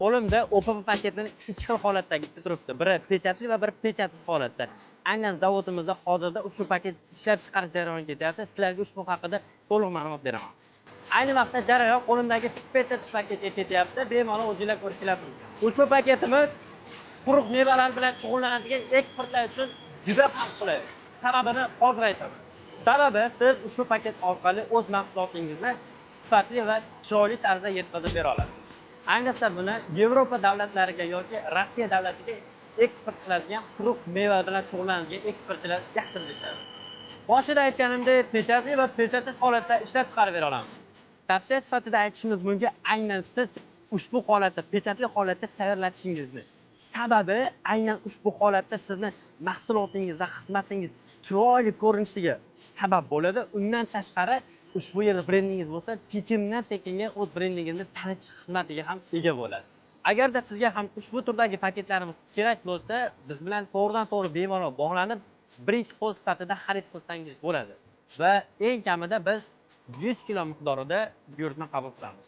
Qo'limda OPP paketini ikki xil holatdagisi turibdi. Biri pechatli va biri pechatsiz holatda. Aynan zavodimizda hozirda ushbu paket ishlab chiqarish jarayoni ketyapti. Sizlarga ushbu haqida to'liq ma'lumot beraman. Ayni vaqtda jarayon qo'limdagi pechatsiz paketga ketyapti. Bemalol o'zinglar ko'rishinglar mumkin. Ushbu paketimiz quruq mevalar bilan shug'ullanadigan eksportlar uchun juda ham qulay. Sababini hozir aytaman. Sababi, siz ushbu paket orqali o'z mahsulotingizni sifatli va chiroyli tarzda yetkazib bera olasiz. Ayniqsa buni Yevropa davlatlariga yoki Rossiya davlatiga eksport qiladigan, quruq meva bilan shug'ullanadigan eksportchilar yaxshi bilishadi. Boshida aytganimdek, pechatli va pechatsiz holatda ishlab chiqarib bera olamiz. Tavsiya sifatida aytishimiz mumkin, aynan siz ushbu holatda, pechatli holatda tayyorlatishingizni. Sababi, aynan ushbu holatda sizni mahsulotingiz va xizmatingiz chiroyli ko'rinishiga sabab bo'ladi. Undan tashqari, ushbu yerda brendingiz bo'lsa, tekindan tekinga o'z brendingizni tanitish xizmatiga ham ega bo'lasiz. Agarda sizga ham ushbu turdagi paketlarimiz kerak bo'lsa, biz bilan to'g'ridan to'g'ri bemalol bog'lanib, birinchi qo'l sifatida xarid qilsangiz bo'ladi. Va eng kamida biz 100 kilo miqdorida buyurtma qabul qilamiz.